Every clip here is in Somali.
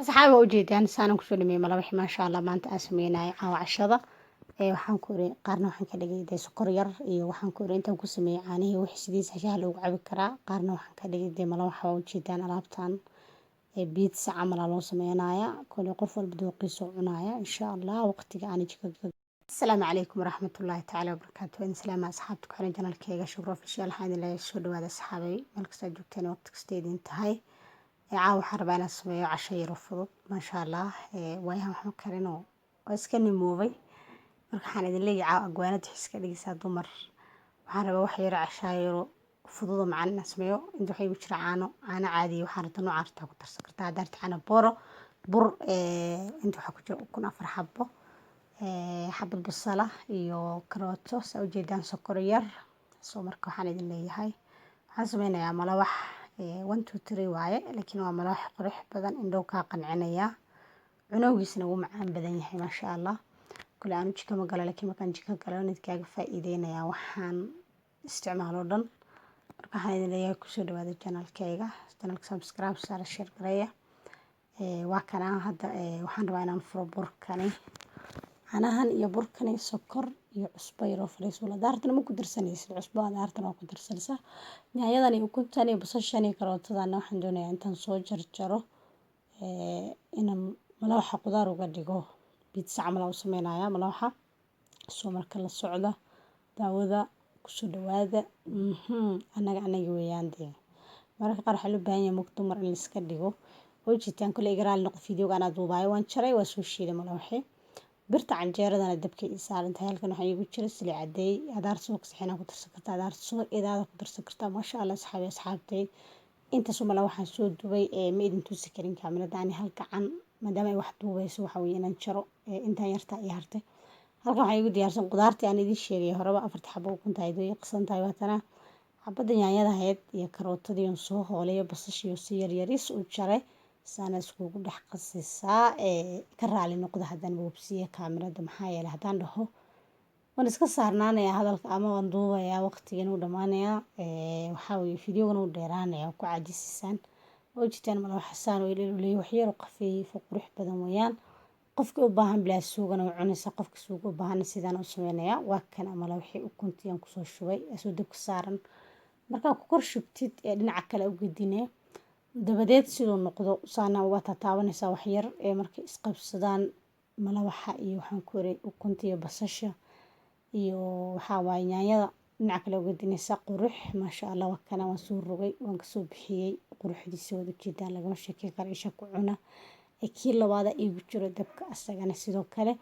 Asxaabi, waa ujeedaan saanan kusoo dhameeyey malawaxi, maasha Allah. Maanta aan sameynaya caawa cashada. Waxaan ku iri qaarna waxaan ka dhigay dee sokor yar iyo waxaan ku iri intaan ku sameeyey caanihii, wixii sidiisa shaah loogu cabi karaa. Qaarna waxaan ka dhigay dee malawaxa. Waa ujeedaan alaabtan pizza camal aa loo sameynaya. Kole qof walba dooqiisa u cunaya, insha Allah. Waqtiga aan jika. Asalaamu calaykum waraxmatullaahi tacaala wabarakaatu. Waan salaama asxaabta ku xiran channelkeyga Shukro Official. Waxaan idin leeyahay soo dhawaada asxaabay, meel kasta aad joogteen, waqti kasta idin tahay. Caawa waxaan rabaa inaan sameeyo casho yaro fudud, maasha Allah. Waayahan waxma karinoo, waa iska nimoobay. Marka waxaan idin leeyahay caawa agwaanada iska dhigaysaa dumar. Waxaan rabaa wax yaro cashaa yaro fudud oo macaan inaan sameeyo. Inta waxaa igu jira caano, caano caadi. Waxaan rabta nooca rabtaa ku darsan kartaa, haddaa rabta caano booro, bur. Inta waxaa ku jira ukun afar xabo, xabad basala iyo karooto, saa ujeedaan, sokor yar. So marka waxaan idin leeyahay waxaan sameynayaa malawax one two three waaye, laakiin waa malawax qurux badan, indhow kaa qancinaya, cunowgiisna wuu macaan badan yahay, maasha Allah. Kule aanu jiko ma galo, laakiin markaan jiko galo idin kaaga faa'iideynayaa waxaan isticmaalo dhan. Marka waxaan idin leeyahay kusoo dhawaada channelkayga. Channelka subscribe saara, share gareeya. Waa kana hadda waxaan rabaa inaan furo burkani, caanahan iyo burkani, sokor iyo cusbo yaroo fariisuul. Daartana ma ku darsanaysid cusbo, daartana waa ku darsanaysaa. Yaanyadan iyo ukuntan iyo basashan iyo karootadana waxaan doonayaa intaan soo jarjaro inaan malawaxa qudaar uga dhigo, pizza camal aan u sameynayaa malawaxa. Soo marka la socda, daawada, kusoo dhawaada. Anaga weeyaan dee mararka qaar waxaa loo baahan yahay mug dumar in la iska dhigo oo jitaan. Kule iga raali noqo, videoga anaa duubaayo, waan jaray, waa soo shiiday malawaxi. Birta canjeeradana dabka ii saaran tahay. Halkan waxaa iigu jira saliid cadeey. Hadaar subag saxinaa ku darsan kartaa, hadaar subag idaada ku darsan kartaa, maasha Allah. Asxaabi, asxaabtay, intaas umala waxaan soo dubay ma idin tusi karin kaamirada ani hal gacan, maadaama ay wax duubayso. Waxa weeye inaan jaro intaan yartaa ii hartay. Halkan waxaa iigu diyaarsan qudaartii aan idiin sheegay horeba. Afarta xabo ukunta ahayd way qasan tahay. Waatana xabadda yaanyada ahayd iyo karootadii oon soo hoolay, basashii si yaryariis u jaray, saana iskugu dhex qasaysaa. Ka raali noqda haddaan boobsiiya kaamirada, maxaa yeelay haddaan dhaho waan iska saarnaanayaa hadalka ama waan duubayaa, waqtigan uu dhammaanayaa. Waxaa weeye videogana uu dheeraanaya, ku caajisisaan oo jitaan. Mala xasaan oo leeyahay wax yar oo khafiif oo qurux badan weeyaan. Qofka u baahan bilaa suugana way cunaysaa, qofka suuga u baahan sidaan u sameynayaa. Waa kan amala wixii ukuntii aan kusoo shubay asoo dabka saaran. Markaa ku kor shubtid ee dhinaca kale u gedine, dabadeed siduu noqdo saana uga tataabanaysaa wax yar. Ee markay isqabsadaan malawaxa iyo waxaan ku eray ukunta iyo basasha iyo waxaa waaye yaanyada, dhinaca kale uga gedinaysaa. Qurux, maasha Allah. Waa kana, waan soo rogay, waan kasoo bixiyey. Quruxdiisa waad ujeedaan, lagama sheekeyn karo. Isha ku cuna. Kii labaada iigu jiro dabka, asagana sidoo kale.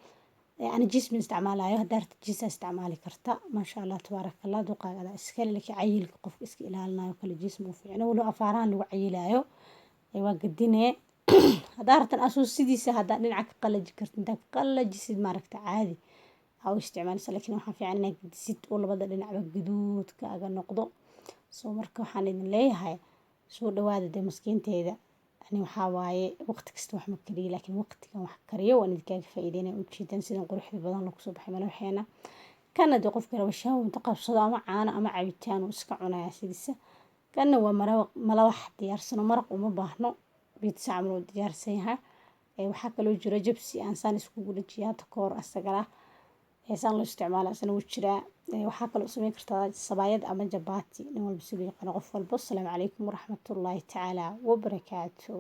Ani cheese ma isticmaalayo, haddaa rabtid cheese isticmaali karta. Maasha Allah, tabaaraka Allah, duqaaga adaa iskale. Laakiin cayilka qofka iska ilaalinayo kale cheese ma u fiicno, walow afaarahan lagu cayilayo. Waa gadinee. Haddaa rabtan asoo sidiisa, haddaa dhinaca ka qalaji kartid, intaa ka qalajisid maaragta caadi aa u isticmaalaysa. Laakiin waxaa fiican inaad gedisid oo labada dhinacba gaduudka aga noqdo. Soo marka waxaan idin leeyahay soo dhawaada. Dee maskiinteeda ani waxaa waaye waqti kasta wax ma kariyo, laakiin waqtigan wax kariyo waan idinkaaga faa'iideynaya. Ujeedaan sidan quruxda badan lagu soo baxay malawaxeena. Kana dee qofka raba shaahu inta qabsado ama caano ama cabitaan uu iska cunayaa sidiisa. Kana waa malawax diyaarsan oo maraq uma baahno, pizza camal uu diyaarsan yahay. Waxaa kaloo jira jabsi aan saan iskugu dhajiyay hadda ka hor, asagana saan loo isticmaala, asana wuu jiraa. Waxaa kaloo sameyn kartaa sabaayad ama jabaati, nin walba siduu yaqaano, qof walbo. Asalaamu calaykum waraxmatullaahi tacaala wabarakaatu.